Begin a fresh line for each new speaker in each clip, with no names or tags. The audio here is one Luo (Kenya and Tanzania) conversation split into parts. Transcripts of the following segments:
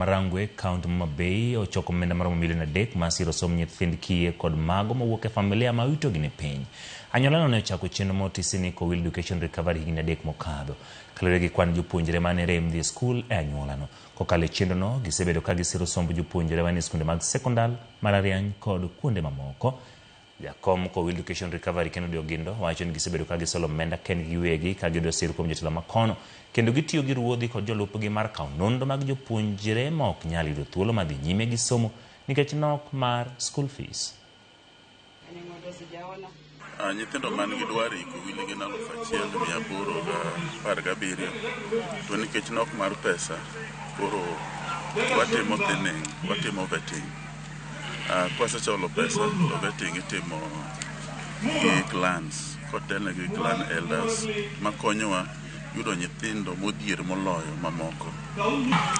Rangwe, kaunti ma Homa Bay ochoko omenda maromo milion 3 mar siro somb nyithind kiye kod mago mowuok e familia ma yutogi ni piny. Anyuolano ne ochako chenro ma otisi ni Kowil Education Recovery higni 3 mokadho. Kaluwore gi kwan jopuonjre mane rem dhi e skul e anyuolano. Kokalo e chenrono, gisebedo ka gisiro somb jopuonjre manie skunde mag sekondar, mbalariany kod kuonde mamoko. Jakom Kowil Education Recovery Kennedy Ogindo wacho ni gisebedo ka gisolo omenda kendgi giwegi ka giyudo sir kuom jotelo makono kendo gitiyo gi ruodhi kod jolupgi mar kawo nonro mag jopuonjre ma ok nyal yudo thuolo mar dhi nyime gi somo nikech nok mar school fees.
Nyithindo man gi dwaro e Kowili gin 1817, to nikech nok mar pesa koro watimo thinning, watimo vetting. Kwasecholo pesa to vetting itimo gi clans kotelne gi clan elders makonyowa yudo nyithindo modhier moloyo mamoko.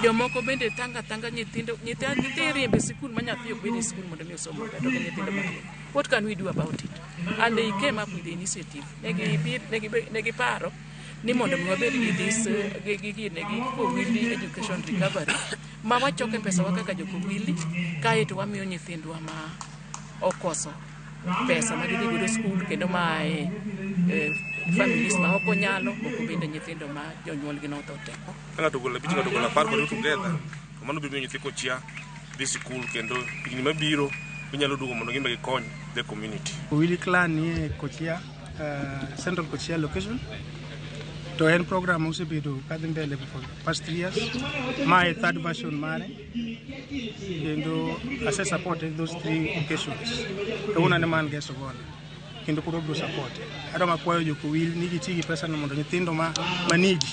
Jomoko bende tanga tanga nyithindo, nyithindo iriembo e sikul ma nyathi ok bed e sikul mondo mi osom maber, to gin nyithindo matin. What can we do about it? And they came up with the initiative. Ne giparo ni mondo mi wabed gi this gi Kowili Education Recovery ma wachoke pesa wa kaka jokowili kaeto wamiyo nyithindwa ma okoso pesa ma gidhi godo skul kendo ma e families ma ok onyalo, moko bende nyithindo ma jonyuolgi notho te.
Ka ng'ato ogolo 5, ng'ato ogolo 10 kod together, to mano biro miyo nyithi kochia dhi sikul kendo higni mabiro ginyalo duogo mondo gimbe gikony the community.
Kowili clan nie Kochia, Central Kochia location. To en program mosebedo kadhi mbele for past 3 years. Ma e third version mare. Kendo ase support those three occasions. Kawuono an ema an guest of honor. Kendo koro abiro support. Adwa makwayo jo Kowil ni giti gi pesa no mondo nyithindo ma needy.